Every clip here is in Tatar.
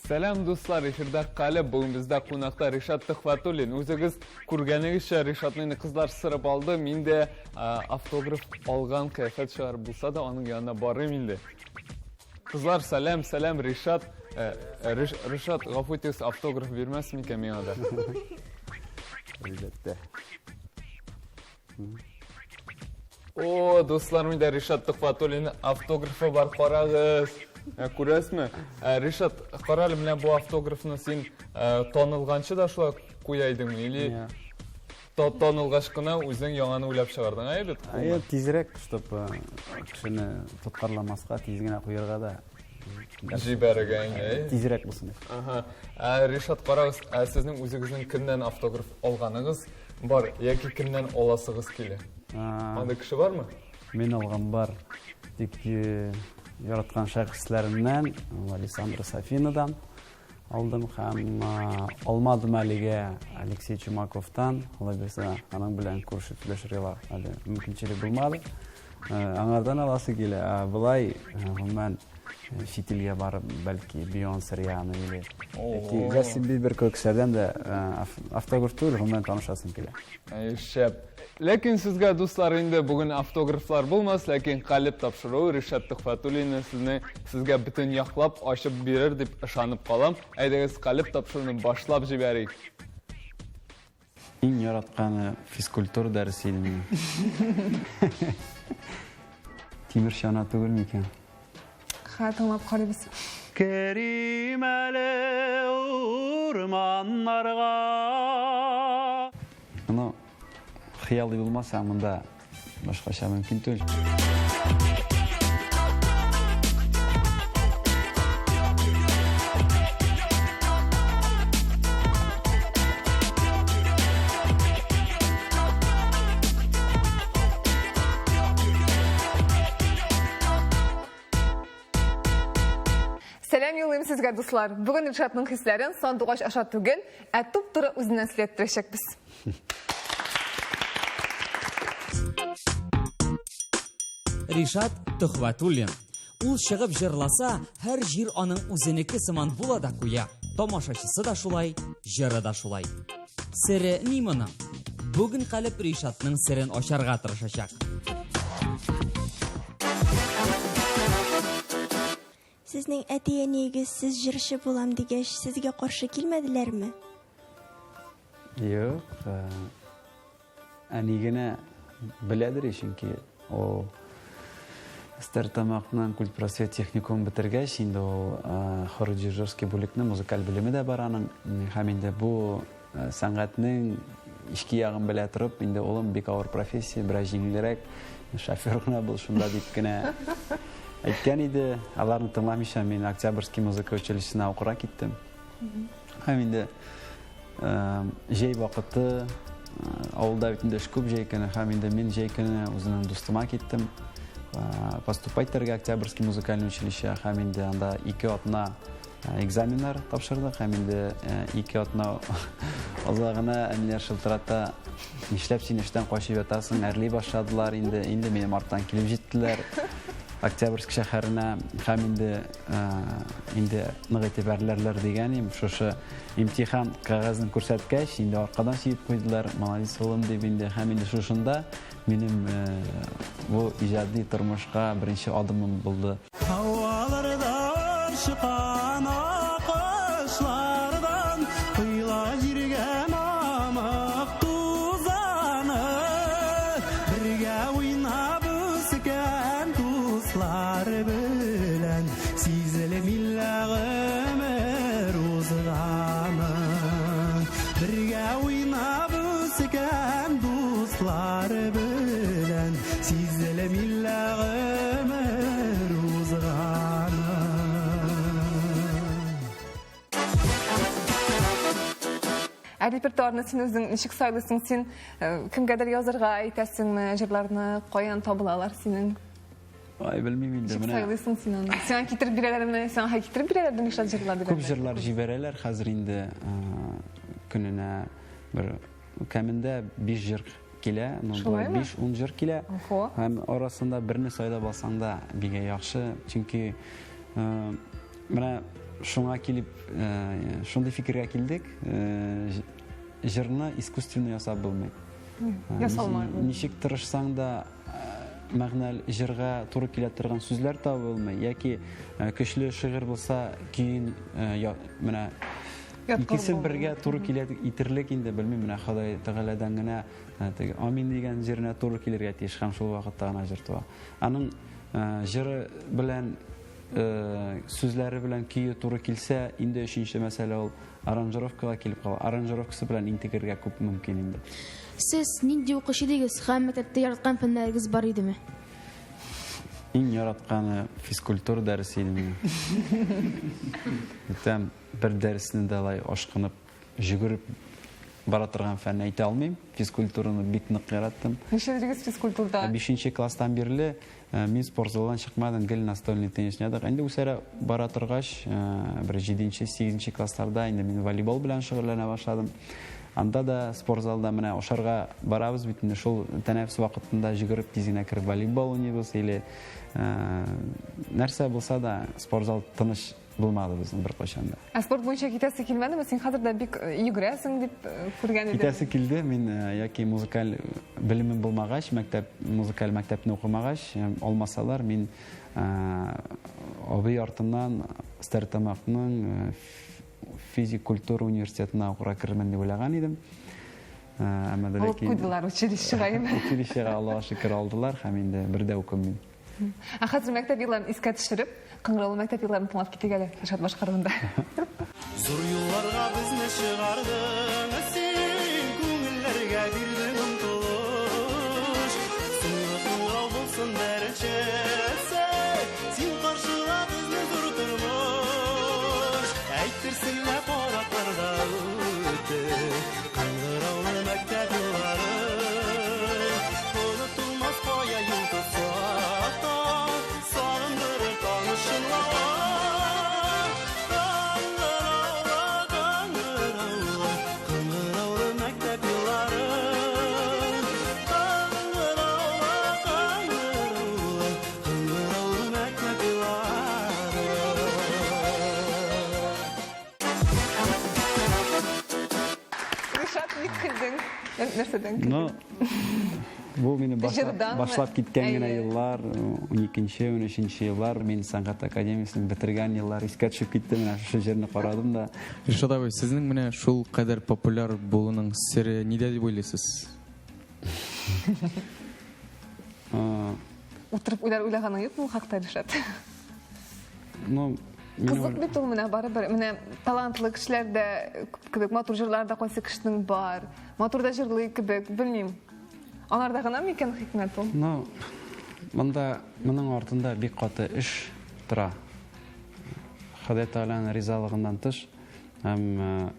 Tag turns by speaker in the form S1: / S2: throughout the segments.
S1: Сәлам, дуслар, эфирда Калеб. Бүген бездә кунакта Ришат Төхвәтуллин. Үзегез күргәнегезчә, Ришатны инде кызлар сырып алды. Мин дә автограф алган кыяфәт чыгарып булса да, аның янына барыйм инде. Кызлар, сәлам, сәлам, Ришат. Э, э, Ришат, гафу итегез, автограф бирмәс микән миңа да?
S2: Әлбәттә.
S1: О, дуслар, миндә Ришат Төхвәтуллинның автографы бар, карагыз. Ә, күрәсезме? Ә, Ришат, кара әле, менә бу автографны син ә, танылганчы да шулай куя идеңме? Или
S2: Иә.
S1: танылгач кына үзең яңаны уйлап чыгардың, әйе бит?
S2: Әйе, тизрәк, чтобы кешене тоткарламаска, тиз генә куярга да.
S1: Җибәрергә инде, әйе?
S2: Тизрәк булсын дип.
S1: Ага. Ә, Ришат, карагыз, ә сезнең үзегезнең кемнән автограф алганыгыз бар яки кемнән аласыгыз килә? Андый кеше бармы?
S2: Мин алган бар. Тик э, яраткан шәхесләремнән, Александра Софинадан алдым һәм алмадым әлегә Алексей Чумаковтан. Алла бирсә, аның белән күрешеп сөйләшергә әле мөмкинчелек булмады. Э, аңардан аласы килә. Ә болай, э, гомумән, э, чит илгә барып, бәлки Бейонсе, Риана или яки Джастин Бибер кебек кешеләрдән дә автограф түгел, гомумән танышасым килә.
S1: Шәп. Ләкин сезгә, дуслар, инде бүген автографлар булмас, ләкин Калеб тапшыруы Ришат Төхфәтуллинны сезне сезгә бөтен яклап ачып бирер дип ышанып калам. Әйдәгез, Калеб тапшыруны башлап җибәрик.
S2: Иң яратканы физкультура дәресе иде минем. Тимер чана түгел микән?
S3: Хә, тыңлап карыйбыз.
S2: Керим әле урманнарга. Ну, хыялый булмаса, монда Башкача мөмкин түгел.
S3: Сәлам юллыйм сезгә, дуслар. Бүген Илшатның хисләрен сандугач аша түгел, ә туп-туры үзеннән сөйләттерәчәкбез.
S4: Ришат Төхвәтуллин. Ул чыгып җырласа, һәр җир аның үзенеке сыман була да куя. Тамашачысы да шулай, җыры да шулай. Сере ни моның? Бүген Калеб Ришатның серен ачарга тырышачак.
S5: Сезнең әти-әниегез сез җырчы булам дигәч, сезгә каршы килмәделәрме?
S2: Юк, әни генә беләдер, чөнки ул Стәртамакның культпросвет техникумын бетергәч, инде ул хор-дирижерский бүлекне, музыкаль белеме дә бар аның. Һәм инде бу сәнгатьнең эчке ягын белә торып, инде улым бик авыр профессия, бераз җиңелрәк, шофер гына бул шунда дип кенә әйткән иде. Аларны тыңламыйча мин Октябрьский музыка училищесына укырга киттем. Һәм инде җәй вакыты, авылда бит инде эш күп җәй көне, һәм инде мин җәй көне үземнең дустыма киттем. Поступать итәргә Октябрьский музыкальный училище, һәм инде анда ике атна экзаменнар тапшырдык, һәм инде ике атна азагына әниләр шылтырата, нишләп син эштән качып ятасың, әрли башладылар инде, инде минем арттан килеп җиттеләр Октябрьск шәһәренә, һәм инде инде нык итеп әрләрләр дигән идем. Шушы имтихан кәгазен күрсәткәч, инде аркадан сөеп куйдылар, молодец улым дип инде. Һәм инде шушында минем бу иҗади тормышка беренче адымым булды.
S6: Һавалардан чыккан акышлардан коела җиргә мамык тузаны. Бергә уйнап үскән дуслар белән сизелми лә гомер узганы. Бергә уйнап үскән дуслар белән сизелми лә гомер узганы.
S3: Ә репертуарны син үзең ничек сайлыйсың? Син э, кемгәдер язырга әйтәсеңме җырларны? Каян табылалар синең?
S2: Ай, белмим инде.
S3: Ничек
S2: Менә
S3: сайлыйсың син аны? Сиңа китереп бирәләрме? Сиңа китереп бирәләрме нишләп җырлар
S2: күп җырлар җибәрәләр хәзер инде э, көненә бер кәмендә 5 җыр килә, ну, болай
S3: Шулаймы?
S2: 5-10 җыр килә.
S3: Охо.
S2: Һәм арасында берне сайлап алсаң да бик яхшы, чөнки э, менә шуңа килеп, шундый фикергә килдек, җырны искусственно ясап булмый.
S3: Ясалма.
S2: Ничек тырышсаң да, мәгънәле җырга туры килә торган сүзләр табылмый, яки көчле шигырь булса, көен менә икесе бергә туры килә итерлек инде, белмим, менә Ходай Тәгаләдән генә теге амин дигән җиренә туры килергә тиеш һәм шул вакытта гына җыр туа. Аның җыры белән сүзләре белән көе туры килсә, инде өченче мәсьәлә ул аранжировкага килеп кала. Аранжировкасы белән интегергә күп мөмкин инде.
S7: Сез нинди укучы идегез һәм мәктәптә яраткан фәннәрегез бар идеме?
S2: Иң яратканы физкультура дәресе иде минем. Әйтәм, бер дәресне дә алай ашкынып, җөгереп бара торган фәнне әйтә алмыйм. Физкультураны бик нык яраттым.
S3: Нишләдегез физкультурада?
S2: Бишенче класстан бирле Мин спортзалдан чыкмадым, гел настольный теннис уйнадык. Инде үсәрә бара торгач, бер җиденче, сигезенче классларда инде мин волейбол белән шөгыльләнә башладым. Анда да спортзалда менә ашарга барабыз бит инде, шул тәнәфес вакытында җөгереп тиз генә кереп волейбол уйныйбыз или нәрсә булса да, спортзал тыныч Булмады безнең беркайчан да.
S3: Ә спорт буенча китәсе килмәдеме? Син хәзер дә бик э, йөгерәсең дип э, күргән идем.
S2: Китәсе килде. Мин э, яки музыкаль белемем булмагач, мәктәп музыкаль мәктәпне укымагач, алмасалар, мин абый артыннан Стәрлетамакның физик культура университетына укырга керермен дип уйлаган идем.
S3: Әмма дә ләкин Алып куйдылар училищега.
S2: Училищега Аллага шөкер алдылар һәм инде бер дә укымыйм.
S3: Ә хәзер мәктәп елларын искә төшереп, кыңгыраулы мәктәп елларын тыңлап китик әле, Ришат башкаруында.
S6: Зур юлларга безне чыгардың син, күңелләргә бирдең омтылыш. Соңгы кыңгырау булсын беренчесе, син каршыла безне зур тормыш. Әйтерсең лә паракларда үтте Кыңгыраулы мәктәп еллары. Онытылмас кая юл тотсак та, Сагындырыр таныш чынлар. Кыңгыраулы, кыңгыраулы, Кыңгыраулы мәктәп еллары. Кыңгыраулы, кыңгыраулы, Кыңгыраулы мәктәп еллары.
S3: Ришат, ник көлдең? Нәрсәдән көлдең?
S2: Ну, бу мине башлап, башлап киткән генә еллар, 12-нче, 13-нче еллар, мин сәнгать академиясен бетергән еллар искә төшеп китте, менә шушы җырны карадым да.
S8: Ришат абый, сезнең менә шул кадәр популяр булуның сере нидә дип уйлыйсыз?
S3: Утырып уйлар уйлаганың юкмы ул хакта, Ришат?
S2: Ну,
S3: Кызык бит ул менә барыбер. Менә талантлы кешеләр дә кебек, матур җырлар да кайсы кешенең бар. Матур да җырлый кебек, белмим. Аларда гына микән хикмәт ул?
S2: Ну, монда моның артында бик каты эш тора. Ходай Тәгаләнең ризалыгыннан тыш һәм э,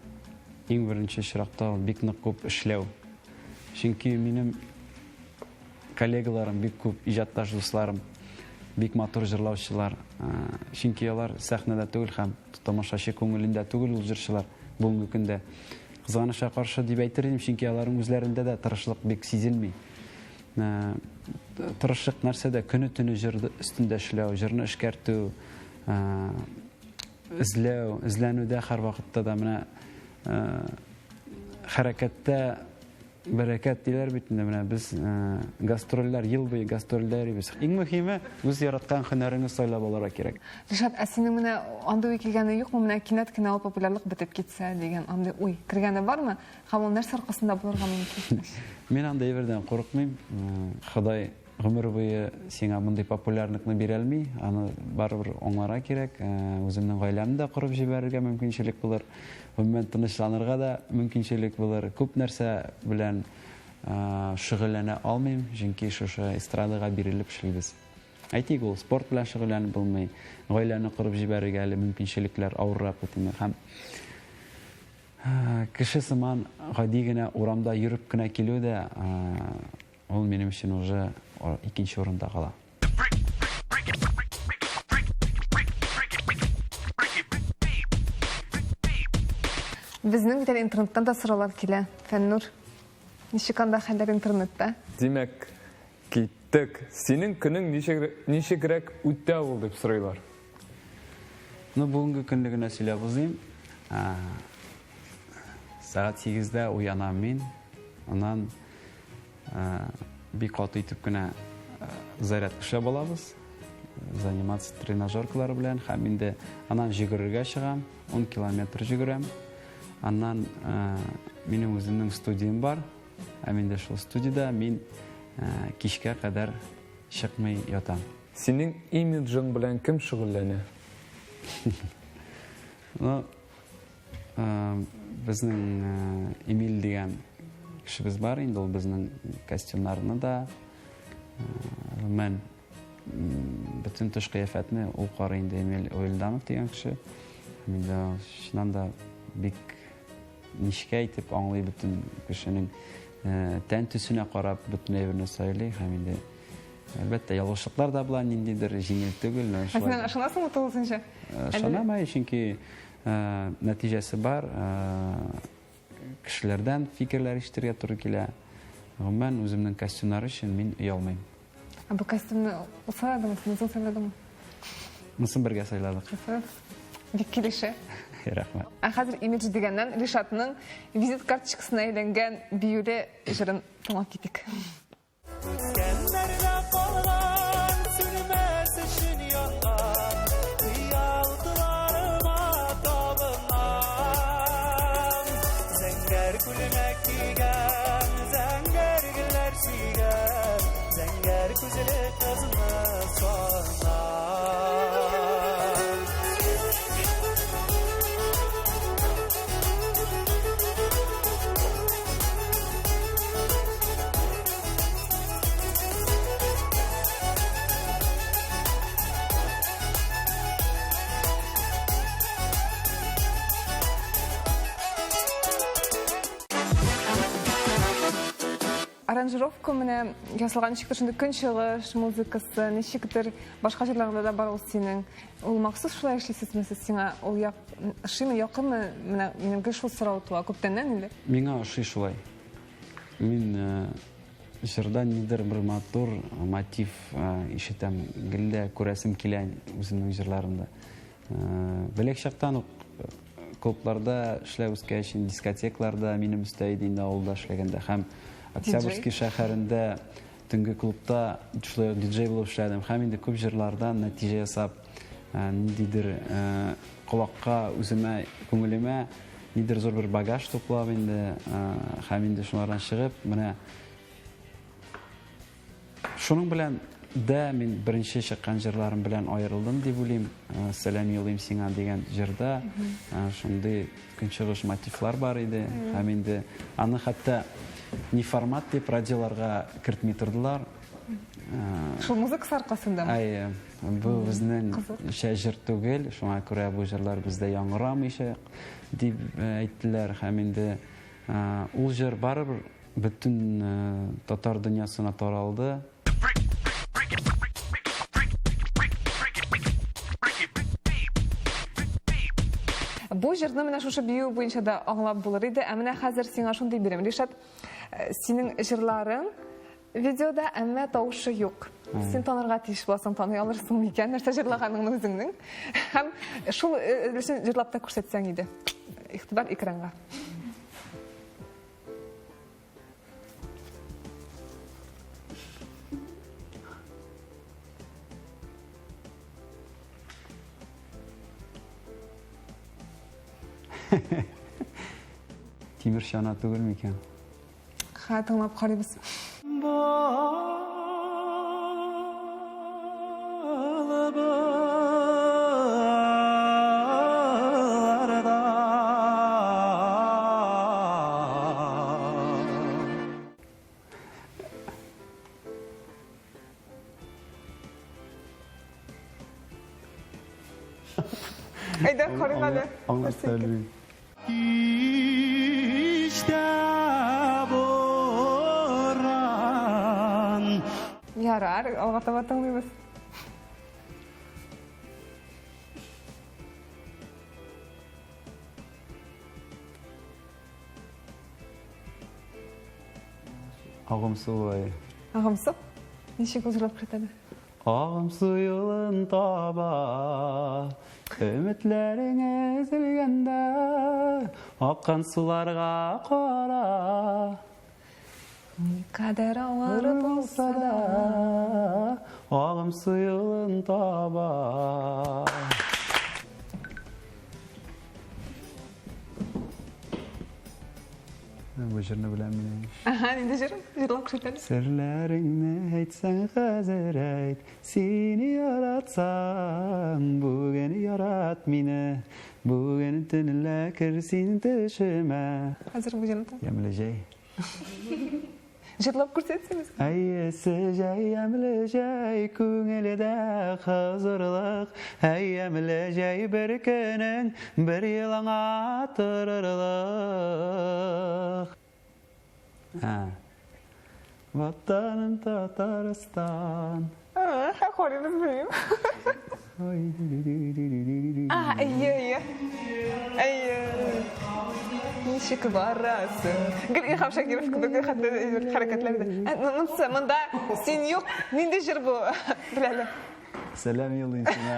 S2: иң беренче чиратта ул бик нык күп эшләү. Чөнки минем Коллегаларым бик күп, иҗатташ дусларым, бик матур җырлаучылар. Чөнки алар сәхнәдә түгел һәм тамашачы күңелендә түгел ул җырчылар бүгенге көндә. Кызганычка каршы дип әйтер идем, чөнки аларның үзләрендә дә тырышлык бик сизелми. Тырышлык нәрсәдә? Көне-төне җыр өстендә эшләү, җырны эшкәртү, эзләү, эзләнүдә һәрвакытта да менә хәрәкәттә Бәрәкәт диләр бит инде, менә без гастрольләр, ел буе гастрольдә йөрибез. Иң мөһиме, үз яраткан һөнәреңне сайлап алырга кирәк.
S3: Ришат, ә синең менә андый уй килгәне юкмы? Менә кинәт кенә ул популярлык бетеп китсә дигән андый уй кергәне бармы? Һәм ул нәрсә аркасында булырга мөмкин?
S2: Мин андый әйбердән курыкмыйм. Ходай Гомер буе сиңа мондый популярныкны бирәлми, аны барыбер аңларга кирәк. Үземнең гаиләмне дә корып җибәрергә мөмкинчелек булыр. Гомумән, тынычланырга да мөмкинчелек булыр. Күп нәрсә белән шөгыльләнә алмыйм, чөнки шушы эстрадага бирелеп эшлибез. Әйтик, ул спорт белән шөгыльләнеп булмый, гаиләне корып җибәрергә әле мөмкинчелекләр авыррак бит инде. Һәм кеше сыман гади генә урамда йөреп кенә килү дә Ул минем өчен уже икенче урында кала.
S3: Безнең бит әле интернеттан да сораулар килә. Фәннур, ничек анда хәлләр интернетта?
S1: Димәк, киттек. Синең көнең ничегрәк үтә ул дип сорыйлар.
S2: Ну, бүгенге көнлегенә сөйләп узыйм. Сәгать 8-дә уянам мин. Аннан бик каты итеп кенә зарядка эшләп алабыз. Заниматься тренажеркалар белән һәм инде аннан йөгерергә чыгам. 10 километр йөгерәм. Аннан минем үземнең студиям бар. Һәм инде шул студиядә мин кичкә кадәр чыкмый ятам.
S1: Синең имиджың белән кем шөгыльләнә?
S2: Ну, безнең Эмиль дигән кешебез бар инде, ул безнең костюмнарны да, гомумән, бөтен тыш кыяфәтне ул карый инде, Эмиль Уилданов дигән кеше. Һәм инде чыннан да бик нечкә итеп аңлый бөтен кешенең тән төсенә карап бөтен әйберне сайлый һәм инде әлбәттә ялгышлыклар да була ниндидер җиңел түгел.
S3: Ә син ышанасыңмы тулысынча?
S2: Ышанам, әйе, чөнки нәтиҗәсе бар. Кешеләрдән фикерләр ишетергә туры килә. Гомумән, үземнең костюмнар өчен мин оялмыйм.
S3: Ә бу костюмны ул сайладымы, син үзең сайладыңмы?
S2: Монысын бергә сайладык.
S3: Бик килешә.
S2: Рәхмәт.
S3: Ә хәзер имидж дигәннән Ришатның визит карточкасына әйләнгән биюле җырын тыңлап китик.
S6: Үткәннәрдә калган, сүнмәс өчен янган, хыял утларыма табынам. Зәңгәр күлмәк кигән, зәңгәр гөлләр сөйгән, зәңгәр күзле кызны сагынам.
S3: Аранжировка менә ясалган ничектер шундый көнчыгыш музыкасы, ничектер башка җырларда да бар ул синең. Ул махсус шулай эшлисезме сез? Сиңа ул як ошыймы, якынмы? Менә минем гел шул сорау туа күптәннән инде.
S2: Миңа ошый шулай. Мин җырда нидер бер матур мотив ишетәм, гел дә күрәсем килә үземнең җырларымда. Бәләк чактан ук клубларда эшләп үскәч, дискотекларда минем өстә иде инде авылда эшләгәндә һәм Октябрьский шәһәрендә төнге клубта шулай ук диджей булып эшләдем һәм инде күп җырлардан нәтиҗә ясап, ниндидер колакка, үземә, күңелемә нидер зур бер багаж туплап инде һәм инде шулардан чыгып, менә шуның белән дә мин беренче чыккан җырларым белән аерылдым дип уйлыйм. Сәлам юлыйм сиңа дигән җырда шундый көнчыгыш мотивлар бар иде. Һәм инде аны хәтта неформат дип радиоларга кертми тордылар.
S3: Шул музыкасы аркасындамы?
S2: Әйе. Бу безнең җыр түгел, шуңа күрә бу җырлар бездә яңгырамыйча дип әйттеләр. Һәм инде ул җыр барыбер бөтен татар дөньясына таралды.
S3: Бу җырны менә шушы бию буенча да аңлап булыр иде. Ә менә хәзер сиңа шундый бирем. Ришат, синең җырларың видеода, әмма тавышы юк. Син танырга тиеш буласың, таный алырсың микән, нәрсә җырлаганыңны үзеңнең. Һәм шул өлешен җырлап та күрсәтсәң иде. Игътибар экранга.
S2: Тимер чана түгел микән?
S3: Ха, тыңлап карыйбыз. Әйдә, карыйк әле.
S2: Аңлата алмыйм.
S6: Кичтә буран.
S3: Ярар, алга таба тыңлыйбыз.
S2: Агымсу болай.
S3: Агымсу? Ничек ул җырлап кертәде?
S2: Агым су юлын таба. Өметләрең өзелгәндә, аккан суларга кара.
S3: Никадәр авыр булса да,
S2: агым су юлын таба. Бу җырны беләм мин.
S3: Ага, нинди җыр? Җырлап күрсәт әле.
S2: Серләреңне әйтсәң хәзер әйт, сине яратсам, бүген ярат мине, бүген төнлә кер син төшемә.
S3: Хәзер бу җырны.
S2: Ямьле җәй.
S3: Җырлап күрсәтсәгез.
S2: Әйесе җәй, ямьле җәй, күңелдә хозурлык. Әй, ямьле җәй, бер көнең, бер елыңа торырлык. Ә. Ватаным Татарстан.
S3: Карыйбыз, белмим. А, әйе, әйе. Әйе. Ничек барасың? Гел Илһам Шакиров кебек хәтта хәрәкәтләр дә. Монысы, монда син юк. Нинди җыр бу? Беләле.
S2: Сәлам юллыйм сиңа.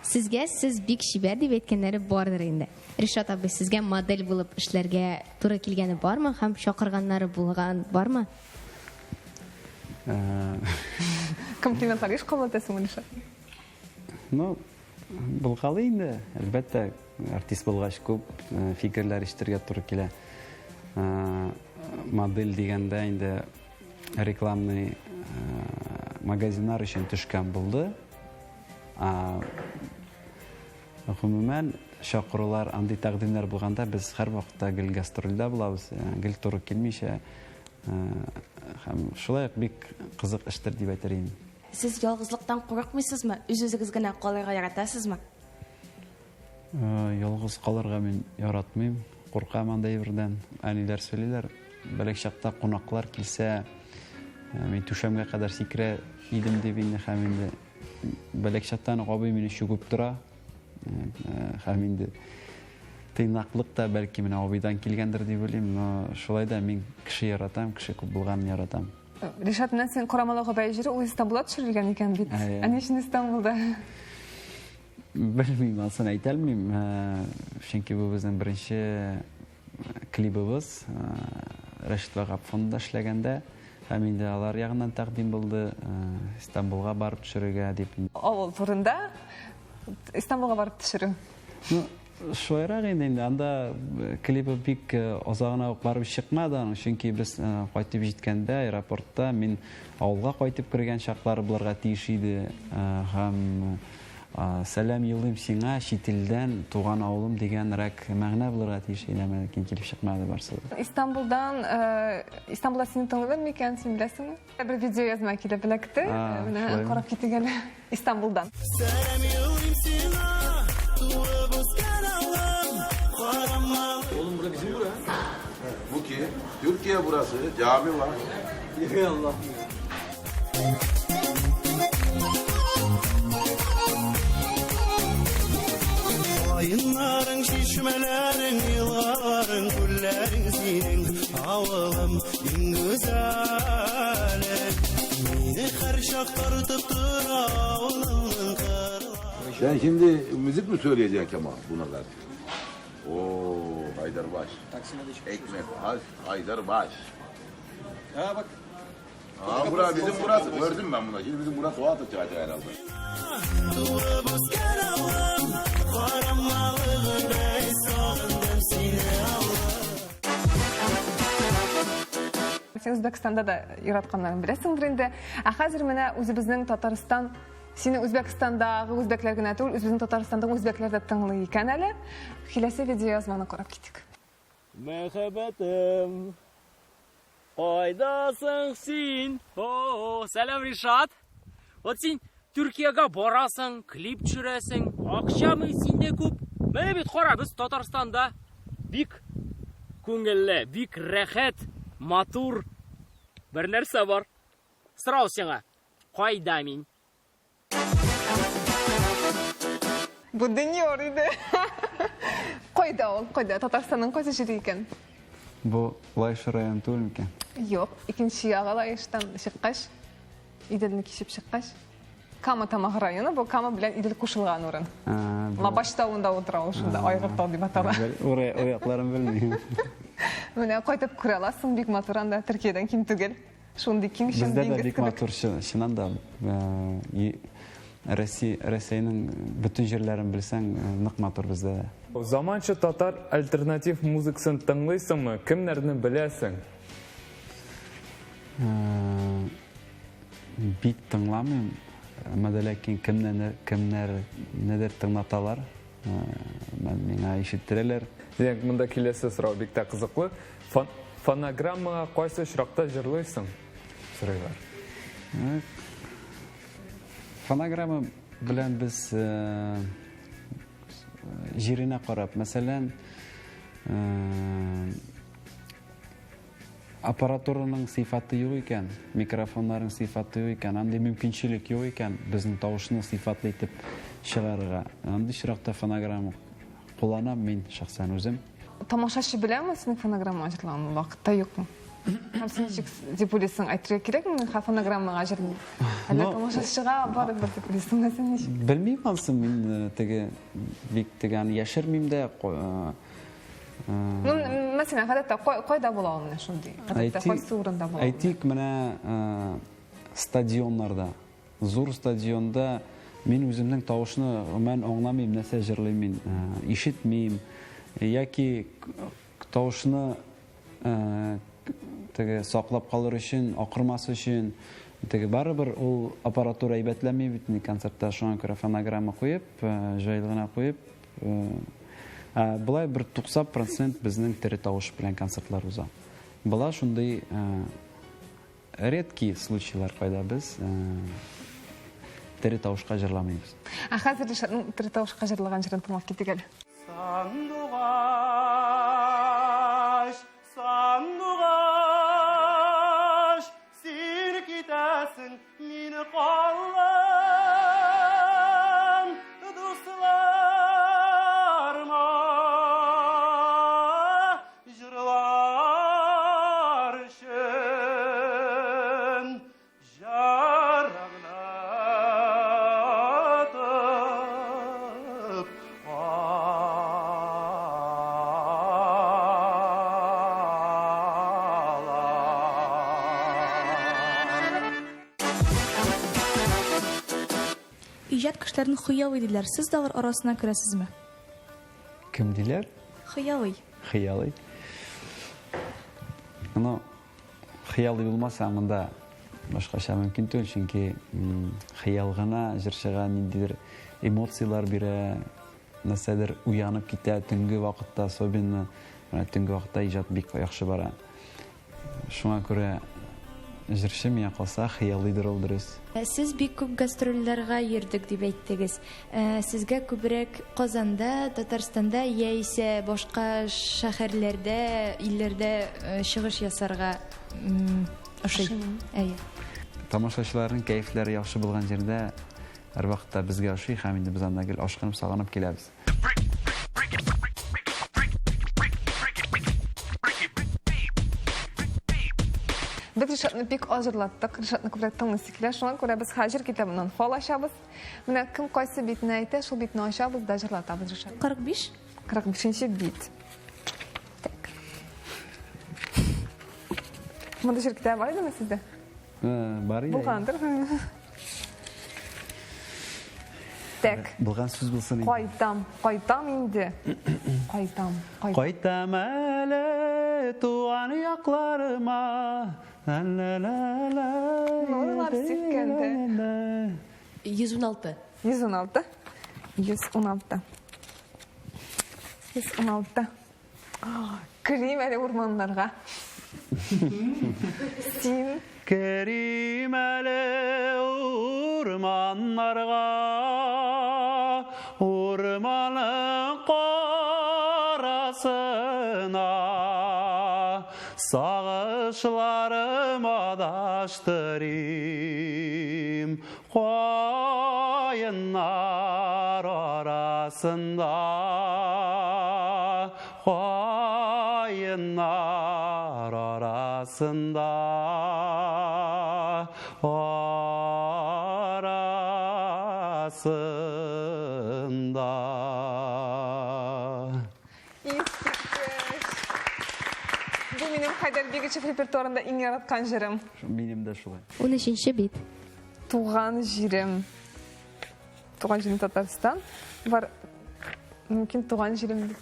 S7: Сезгә сез бик чибәр дип әйткәннәре бардыр инде. Ришат абый, сезгә модель булып эшләргә туры килгәне бармы һәм чакырганнары булган бармы?
S3: Комплиментлар еш кабул итәсеңме, Ришат?
S2: Ну, булгалый инде, әлбәттә, артист булгач күп э, фикерләр ишетергә туры килә. Э, модель дигәндә инде рекламный э, магазиннар өчен төшкән булды. Гомумән, чакырулар, андый тәкъдимнәр булганда без һәрвакытта гел гастрольдә булабыз, гел туры килмичә. Һәм шулай ук бик кызык эштер дип әйтер идем.
S9: Сез ялгызлыктан курыкмыйсызмы? Үз-үзегез генә калырга яратасызмы?
S2: Ялгыз калырга мин яратмыйм. Куркам андый әйбердән. Әниләр сөйлиләр, бәләк чакта кунаклар килсә, мин түшәмгә кадәр сикерә идем дип инде һәм инде бәләк чактан ук абый мине чүгеп тора. Һәм инде тыйнаклык та бәлки менә абыйдан килгәндер дип уйлыйм, но шулай да мин кеше яратам, кеше күп булганын яратам.
S3: Ришат, менә син Корамалы Гобәй җыры ул Истанбулда төшерелгән икән бит. Ә ни өчен Истанбулда?
S2: Белмим, анысын әйтә алмыйм. Чөнки бу безнең беренче клибыбыз. Рәшит Вагап фондында эшләгәндә һәм инде алар ягыннан тәкъдим булды Истанбулга барып төшерергә дип.
S3: Авыл турында Истанбулга барып төшерү.
S2: Ну, Шулайрак инде инде анда э, клибы бик э, озагына ук барып чыкмады аның, чөнки без э, кайтып җиткәндә аэропортта мин авылга кайтып кергән чаклар булырга тиеш иде һәм сәлам юллыйм сиңа чит илдән туган авылым дигәнрәк мәгънә булырга тиеш иде, әмма ләкин килеп чыкмады барсы да.
S3: Истанбулдан, Истанбулда сине тыңлыйлар микән, син беләсеңме? Бер видеоязма килеп эләкте. Менә карап китик әле. Истанбулдан. Сәлам юллыйм сиңа,
S6: туып үскән авылым, Карамалы. Oğlum bura bizim bura. Bu ki? Türkiye burası. Cami var.
S1: Ey Allah.
S6: Каеннарың, чишмәләрең, елгаларың, күлләрең синең, авылым, иң гүзәле. Мине һәрчак тартып тора авылымның кырлары.
S10: Sen şimdi müzik mi söyleyeceksin Kemal buna karşı? Oo Haydarbaş. Ekmek az Haydarbaş.
S1: Ha bak.
S10: Aa bura bizim burası. Gördüm ben bunu. Şimdi bizim burası o atacak herhalde.
S6: Туып үскән авылым, Карамалыгыдай сагындым сине, авылым.
S3: Син Үзбәкстанда да яратканнарын беләсеңдер инде. Ә хәзер менә үзебезнең Татарстан, сине Үзбәкстандагы үзбәкләр генә түгел, үзебезнең Татарстандагы үзбәкләр дә тыңлый икән әле. Киләсе видеоязманы карап китик.
S11: Мәхәббәтем, кайдасың син? О, сәлам, Ришат. Вот син Төркиягә барасың, клип төшерәсең, акчамы синдә күп. Менә бит кара, без Татарстанда бик күңелле, бик рәхәт, матур бер нәрсә бар. Сорау сиңа, кайда мин?
S3: Бу Дөньяр иде. Кайда ул? Кайда? Татарстанның кайсы җире икән?
S2: Бу Лаеш районы түгел микән?
S3: Юк, икенче ягы Лаештан чыккач, Иделне кичеп чыккач. Кама Тамагы районы, бу Кама белән Идел кушылган урын. Лабаш тавында утыра ул шунда, Айгыр тау дип атала.
S2: Урай оякларын белмим.
S3: Менә кайтып күрә аласың, бик матур анда, Төркиядән ким түгел. Шундый киң чын
S2: Бездә дә бик матур чыннан да. Россия, Россиянең бөтен җирләрен белсәң, нык матур бездә дә.
S1: Заманча татар альтернатив музыкасын тыңлыйсыңмы? Кемнәрне беләсең?
S2: Бик тыңламыйм, әмма дә ләкин кемнәр, кемнәрнедер тыңлаталар, миңа ишеттерәләр.
S1: Димәк, монда киләсе сорау бик тә кызыклы. Фонограммага кайсы очракта җырлыйсың? Сорыйлар.
S2: Фонограмма белән без җиренә карап, мәсәлән, Аппаратураның сыйфаты юк икән, микрофоннарның сыйфаты юк икән, андый мөмкинчелек юк икән, безнең тавышны сыйфатлы итеп чыгарырга. Андый очракта фонограмма кулланам мин шәхсән үзем.
S3: Тамашачы беләме синең фонограммага җырлаганыңны вакытта юкмы? Һәм син ничек дип уйлыйсың, әйтергә кирәкме мин фонограммага җырлыйм? Әллә тамашачыга барыбер дип уйлыйсыңмы син ничек?
S2: Белмим ансын мин э, теге бик теге аны яшермим дә, э,
S3: Ну, мәсәлән, гадәттә кайда була ул менә шундый? Гадәттә кайсы урында була?
S2: Әйтик, менә стадионнарда, зур стадионда мин үземнең тавышны гомумән аңламыйм, нәрсә җырлыйм мин, ишетмим яки тавышны теге саклап калыр өчен, акырмас өчен, теге барыбер ул аппаратура әйбәтләми бит инде концертта, шуңа күрә фонограмма куеп, җайлы гына куеп, болай бер 90 процент безнең тере тавыш белән концертлар уза. Була шундый редкий случайлар, кайда без тере тавышка җырламыйбыз.
S3: Ә хәзер Ришатның тере тавышка җырлаган җырын тыңлап китик әле.
S12: Сандугач, сандугач, син китәсең, мин калам. Дусларыма җырлар өчен Җараңны тып калам.
S9: Иҗат кешеләрен хыялый диләр. Сез дә алар арасына керәсезме?
S2: Кем диләр?
S9: Хыялый.
S2: Хыялый. Ну, Хыялый булмаса, монда башкача мөмкин түгел, чөнки хыял гына җырчыга ниндидер эмоцияләр бирә, нәрсәдер уянып китә, төнге вакытта особенно, менә төнге вакытта иҗат бик яхшы бара. Шуңа күрә җырчы миңа калса хыялыйдыр ул дөрес.
S13: Сез бик күп гастрольләргә йөрдек дип әйттегез. Сезгә күбрәк Казанда, Татарстанда яисә башка шәһәрләрдә, илләрдә чыгыш ясарга ошый? Әйе.
S2: Тамашачыларның кәефләре яхшы булган җирдә һәрвакытта безгә ошый һәм инде без анда гел ашкынып, сагынып киләбез.
S3: Без Ришатны бик аз җырлаттык. Ришатны күбрәк тыңлыйсы килә. Шуңа күрә без хәзер китабыннан фал ачабыз. Менә кем кайсы битне әйтә, шул битне ачабыз да җырлатабыз, Ришат.
S9: 45.
S3: 45 бит. Так. Мондый җыр китабы бар идеме сездә?
S2: Э, бар иде.
S3: Булгандыр. Так.
S2: Булган сүз булсын инде.
S3: Кайтам, кайтам инде. Кайтам, кайтам.
S2: Кайтам әле туган якларыма.
S3: Нурлар сипкәндә.
S9: 116.
S3: 116. 116. 116. Керим әле урманнарга. Син.
S2: Керим әле урманнарга, урманның карасына. Сагышларым адаштырим, каеннар.
S12: Каеннар арасында, каеннар арасында, арасында.
S3: Искиткеч! Бу минем Хәйдәр Бигичев репертуарында иң яраткан җырым.
S2: Минем дә шулай.
S7: Унөченче бит.
S3: Туган җирем. Туган җирем Татарстан. Бар мөмкин туган җирем дип.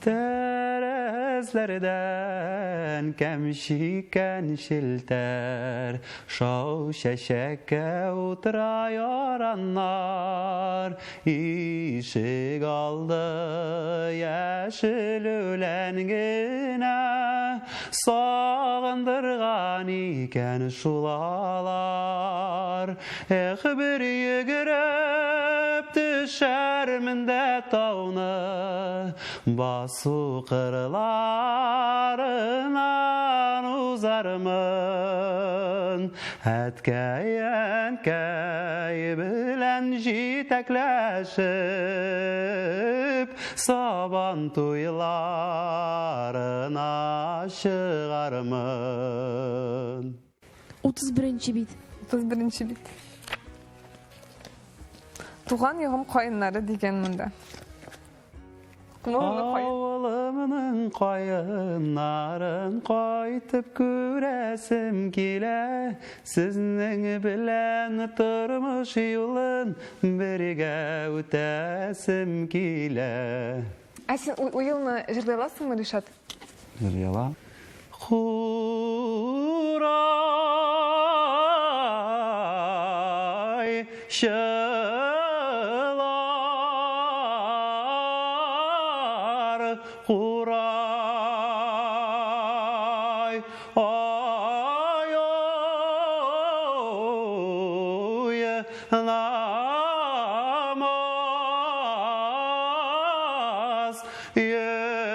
S12: Тәрәзләрдән кәмшикән челтәр, Шау чәчәккә утыра яраннар. Ишек алды яшел үлән генә, Сагындырган икән шул алар. Эх, бер йөгереп төшәрмен дә тауны, Басу кырларыннан узармын. Әткәй, әнкәй белән җитәкләшеп, Сабан туйларына чыгармын.
S9: 31 бит.
S3: 31 бит. Туган ягым каеннары дигән монда.
S12: Авылымның каеннарын кайтып күрәсем килә. Сезнең белән тормыш юлын бергә үтәсем килә.
S3: Ә син уелны җырлый аласыңмы, Ришат?
S2: Җырлый алам.
S12: Курай чылар, курай, ай, ой, намаз Йөрәгендә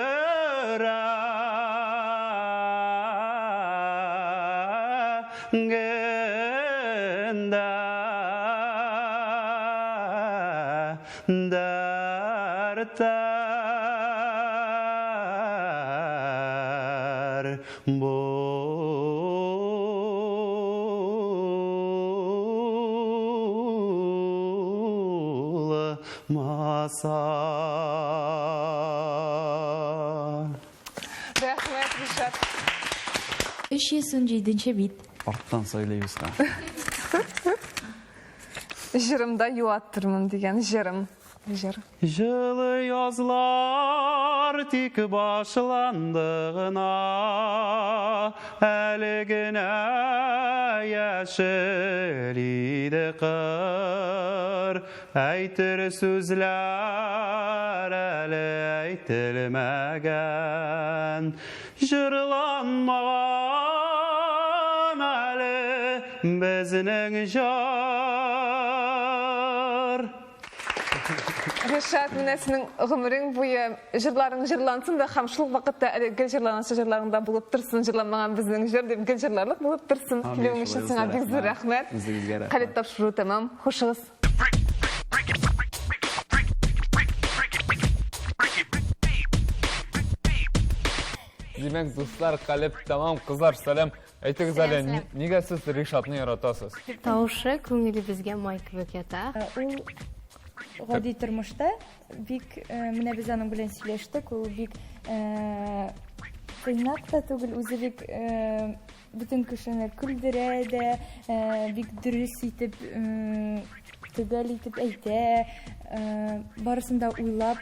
S12: дәртләр булмаса.
S3: Рәхмәт, Ришат.
S13: 317 нче бит.
S2: Арттан сайлыйбыз ха.
S3: Җырымда юаттырмын дигән җырым. Җыр.
S12: Җылы язлар тик башланды гына, Әле генә яшел иде кыр. Әйтер сүзләр әле әйтелмәгән, Җырланмаган әле безнең җыр.
S3: Ришат, менә синең гомерең буе җырларың җырлансын да һәм шул ук вакытта әле гел җырланасы җырларың да булып торсын, җырланмаган безнең җыр дип гел җырларлык булып торсын. Килүең өчен сиңа бик зур рәхмәт.
S2: Үзегезгә рәхмәт.
S3: Калеб тапшыру тәмам. Хушыгыз.
S1: Димәк, дуслар, калеб тәмам. Кызлар, сәлам. Әйтегез әле, нигә сез Ришатны яратасыз?
S7: Тавышы күңелебезгә май кебек ята.
S13: Ул гади тормышта бик менә без аның белән сөйләштек, ул бик тыйнак та түгел, үзе бик бөтен кешене көлдерә дә, бик дөрес итеп, төгәл итеп әйтә, барысын да уйлап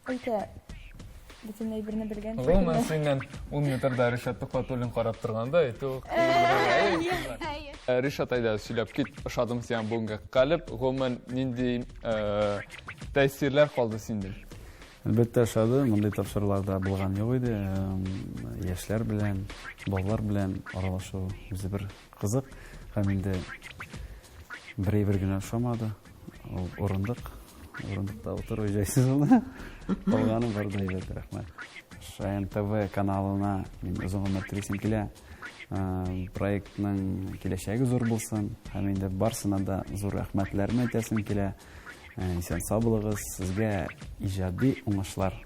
S13: Әйтә, бөтен әйберне белгән.
S1: Гомумән, синнән 10 метрда Ришат Төхвәтуллин карап торганда, әйтү. Ришат, әйдә, сөйләп кит, ошадым сиңа бүгенге калеб. Гомумән, нинди тәэсирләр калды синдә?
S2: Әлбәттә, ошады. Мондый тапшыруларда булган юк иде. Яшьләр белән, балалар белән аралашу үзе бер кызык. Һәм инде бер әйбер генә ошамады. Ул урындык. Урындыкта утыру җайсыз булды. Калганы бар да әйбәт, рәхмәт. Шаян ТВ каналына мин озын гомер телисем килә. Проектның киләчәге зур булсын. Һәм инде барсына да зур рәхмәтләрне әйтәсем килә. Исән сау булыгыз, сезгә иҗади уңышлар.